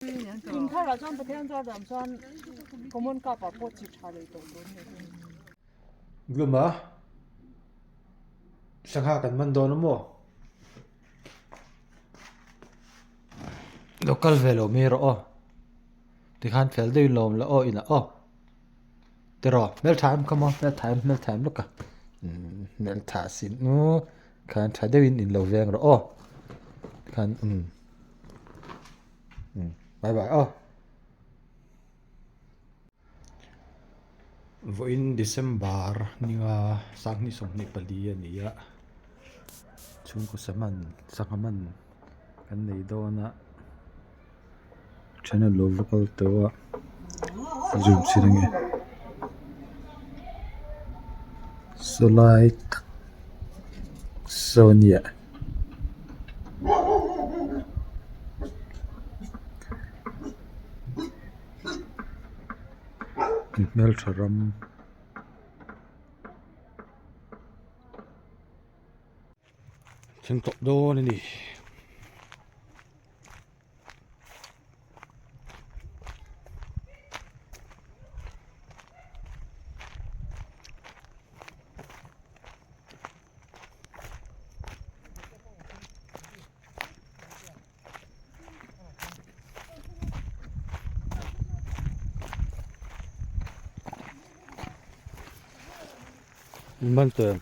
Kum tharah chuan Pathian chuan dam chuan Common Cup ah pawh chi tha leh tawh dawn nih hi. Gluma sangha kan man dawn a maw? Lo kal ve lo mai rawh aw. Tikhan fel deuhin lawm la aw inah aw. Tiraw hmeltha em kha maw hmeltha em hmeltha em lawk a. Umm hmeltha sin u khan tha deuhin in lo veng rawh aw. Tikhan umm. Bye bye aw. Vawiin December ninga sanghnih 24 a ni a, chhungkaw saman sangha man kan nei dawn a, then an lo va kal tawh a, zoom chhin ange saw lai tak saw a nia. Hmeltha ram thleng tawh dawn a ni. Man tawh em?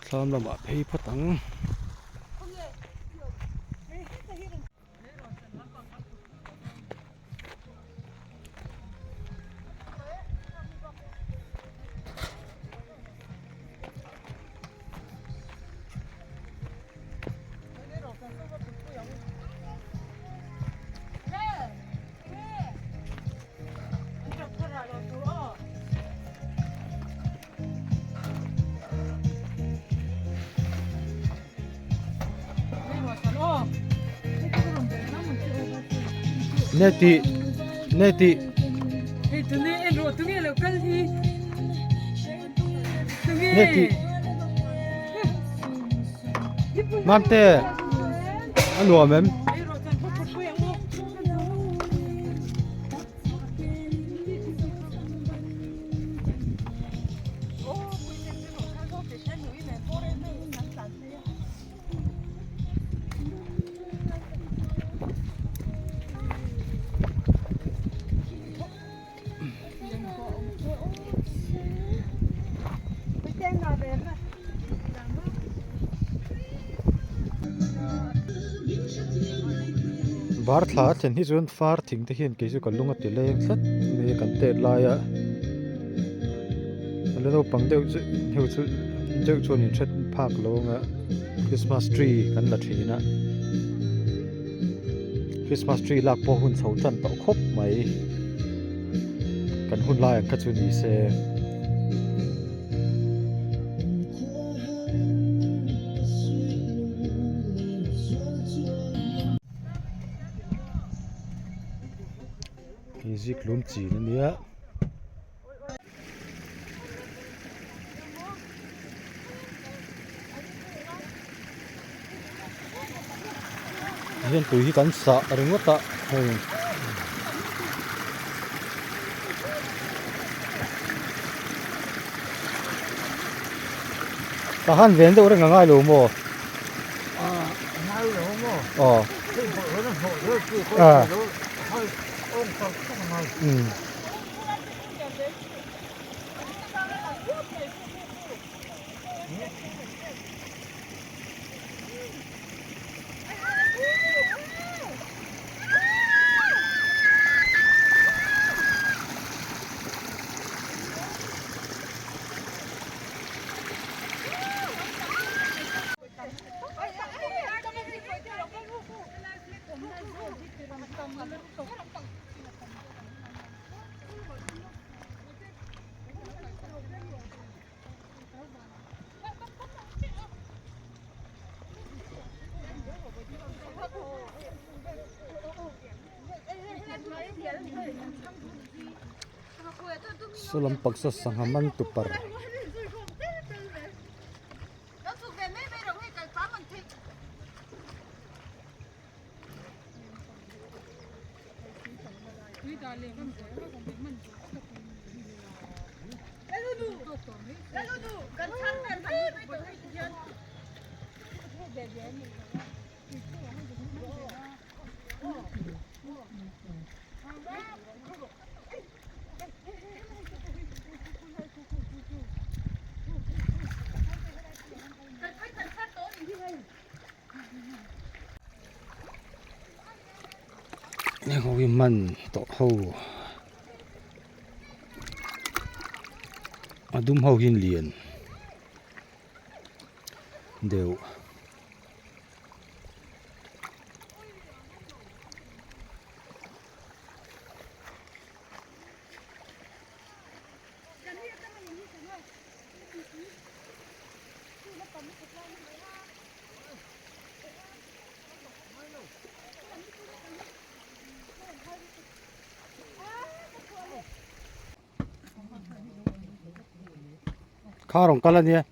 Thlam lamah phei phawt ang. Ne ti ne ti ne ti Mamte a nuam em? Bar thla a thlen hi chuan far thing te hian kei chu ka lung a ti leng tlat mai a kan tet lai a a la naupang deuh chu deuh chu deuh chuan in hre phak lo ang a christmas tree kan la thin a. Christmas tree lak pawh hun chho tan tawh khawp mai kan hun lai ang kha chu ni se. Hei zikhlum chin a nia. Hian tui hi kan sah ringawt a hei tah khan ven deuh reng a ngai lo maw aw a. Saw lampang saw sangha man tupar. Heng ho hi man tawh ho a dum ho hi lian deuh. Kha rawn kal a nia.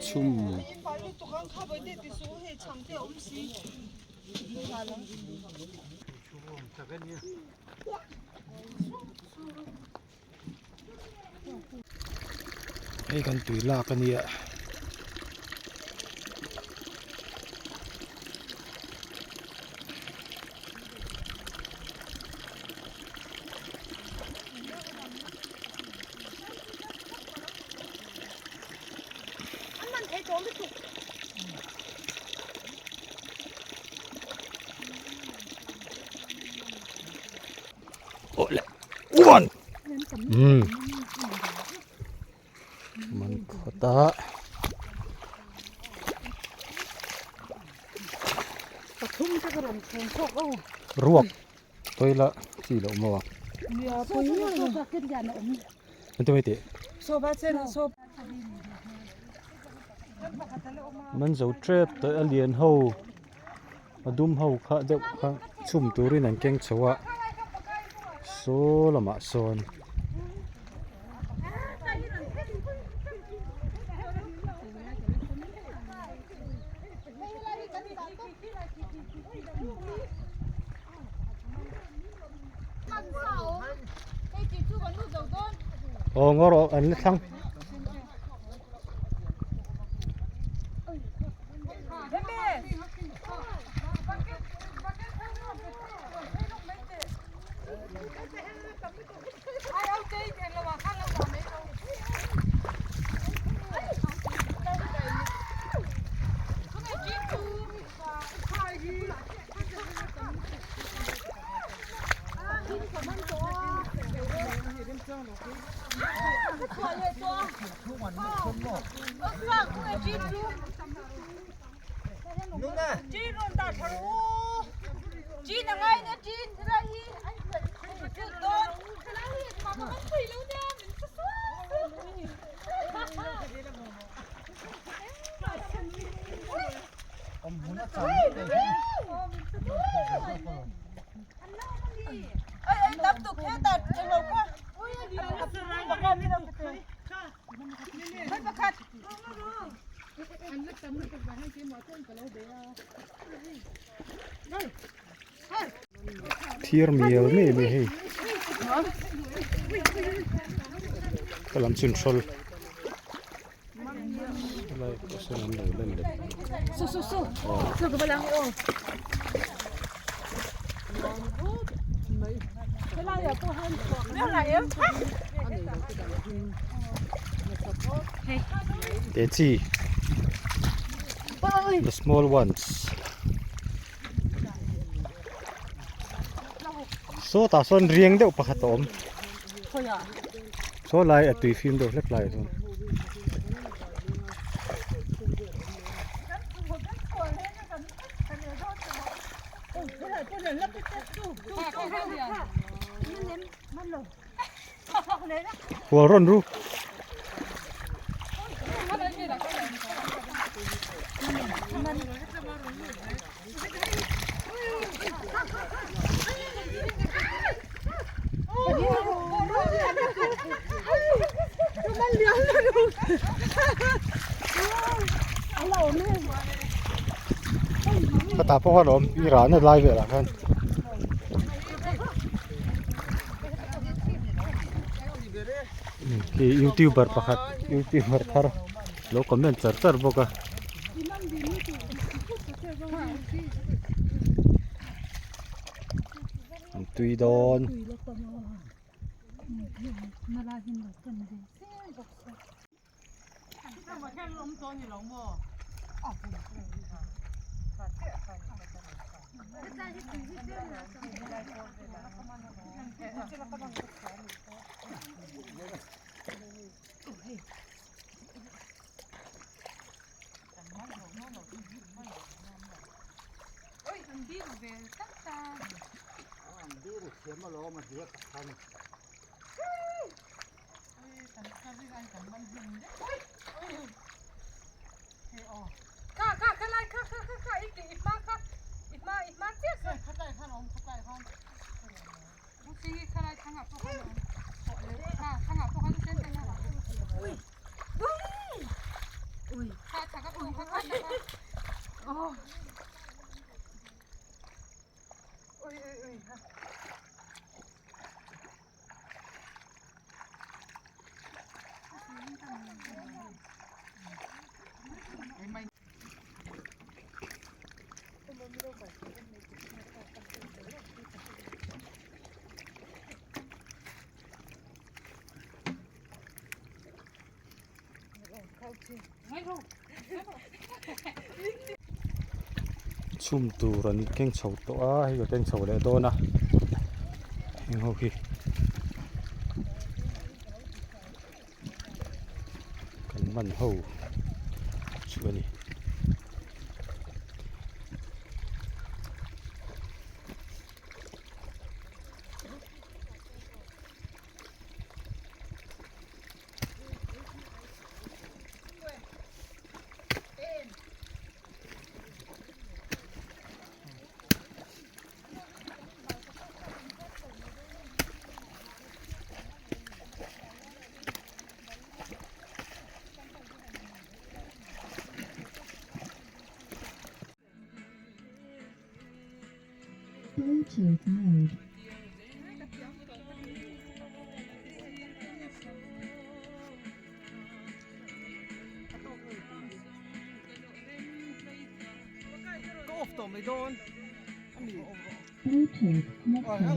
Chhum. Hei kan tui lak a nia. Awle uan umm man khawt a. Ruak toilet chi loh maw a. Man zo tep tawh a lian ho a dum ho kha deuh kha chhum turin an keng chho a saw lamah sawn. Aw ngaw rawh an la thlang. Thir mial mai mai hei. Ka lam chun hrawl helai pawh sawn an lo lan leh te chi the small ones Sawtah sawn riang deuh pakhat a awm saw lai a tui fim deuh hlek lai ah chuan. Hual rawn ru. Khatah pawh khan a awm i rahna lai velah khan. Khi youtuber pakhat youtuber thar lo comment char char bawk a. An tui dawn. Chhum tur an keng chho tawh a hei ka keng chho leh dawn a heng ho hi kan man ho chu a ni. Bluetooth mode. Bluetooth connected.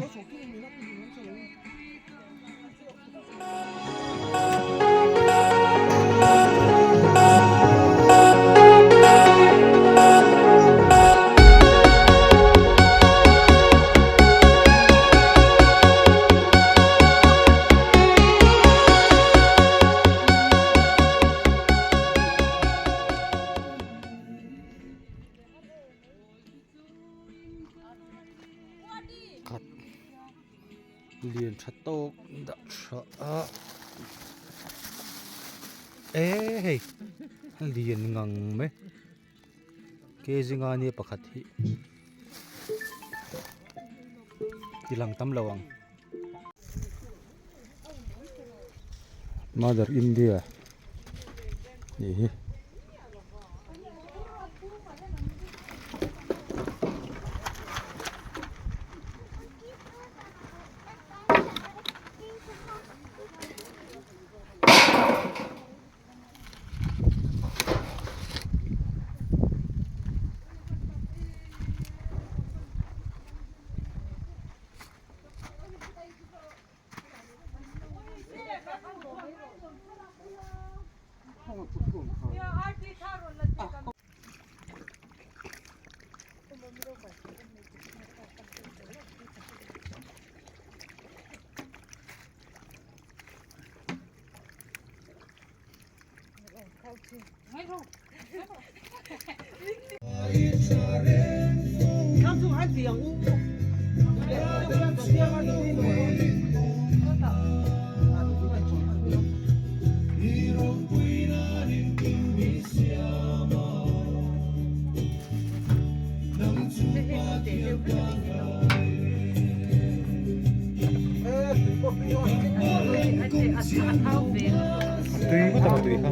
Khat lian tha tawk dah tha a e hei a lian ngang mai ke zinga nia pakhat hi ti lang tam lo ang mother india nih hi. Tui ngawt ang tui kha.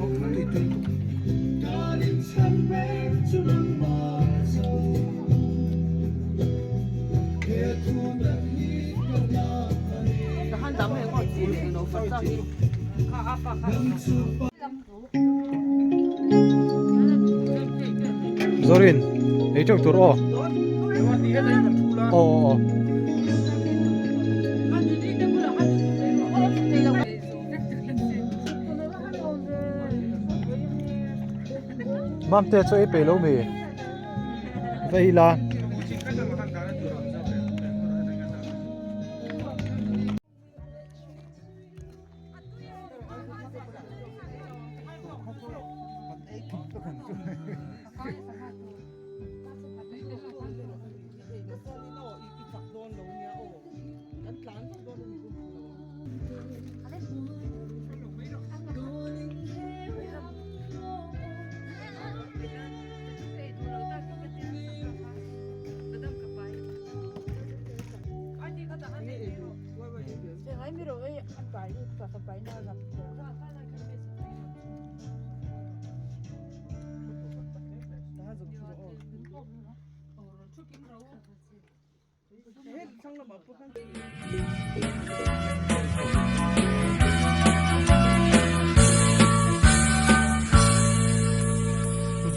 Zorin, ei teuh tur aw. Aw aw aw. Mamte chu ei peih lo mi? Va ila.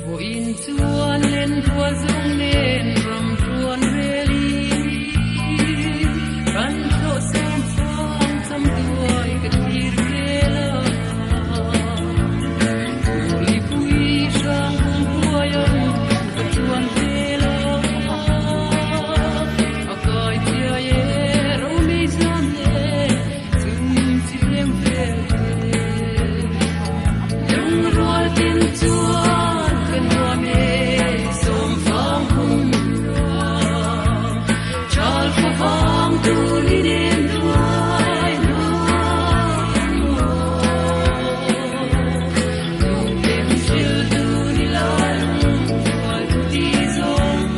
Vawiin chuan len rual zawng nen ram ruan relin kan thlawh sawm fang cham duai ka thlir vel a. Lipui hrang hung huai ang ka chuan vel a. A kai chiai e ro mei zam le chung chi hleng vel te. Lung rual tin chuan ka nuam e sawm vang hung ruang. Chal khaw vang tu ni nem duai nuam maw. Lungtem hril tu ni lai hung rual tu ti zawng.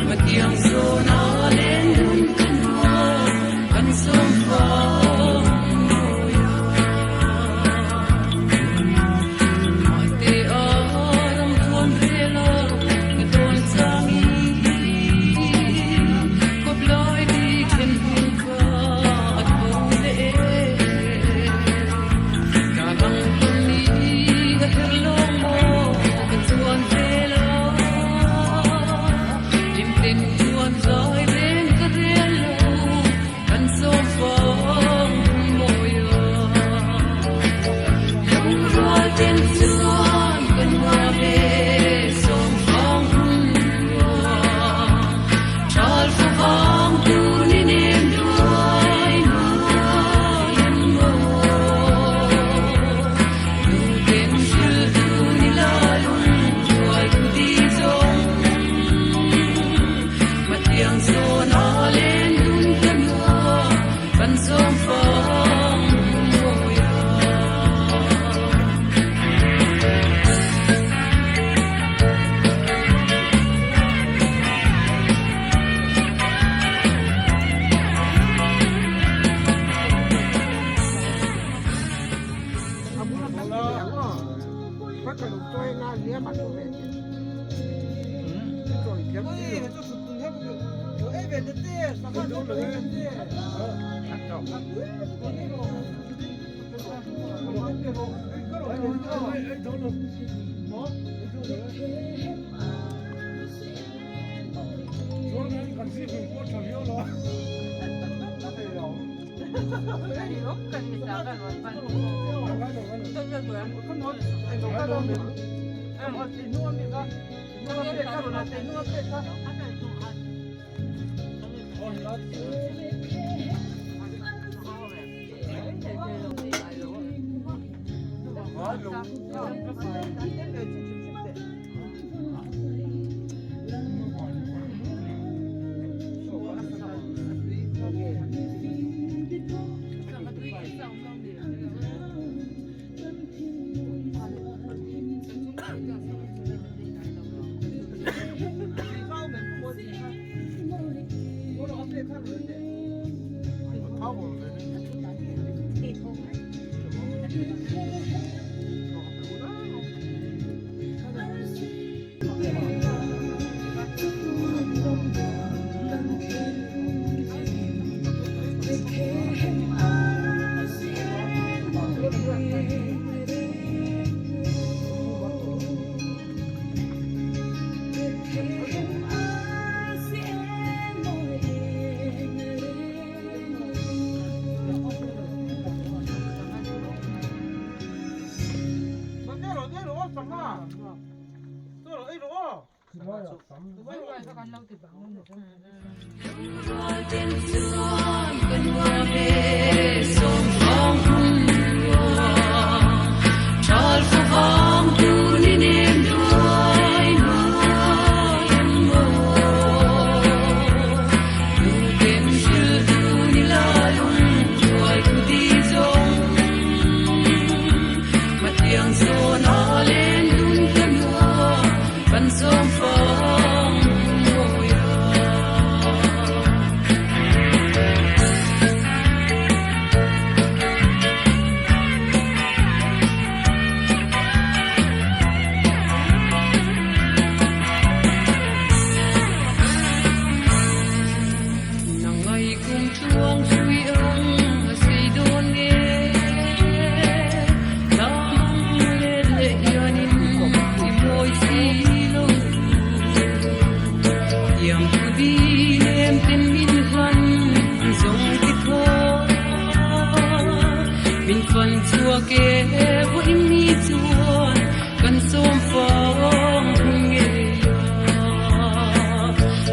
Matiang zawn a len dun ka nuam kan sawm vang mawi a. Mahte a ram thuam rel a ka tawn chang i kawp lai ti then hun kha a tho leh e. Ka ang hlawm ni ka her lawng maw ka chuan vel a. Hlimten chuan zai reng ka rel lo kan sawm fang mawi a. Lungrual ten chuan kan nuam e sawm fang hun ruang. Chal fa vang tu ni nem duai nuai an maw. Lungten hril tu ni la lungrual tu ti zawng. Matiang zawn a len dun ka nuam kan sawm fang mawi a.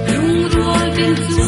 Lungrual ten chuan.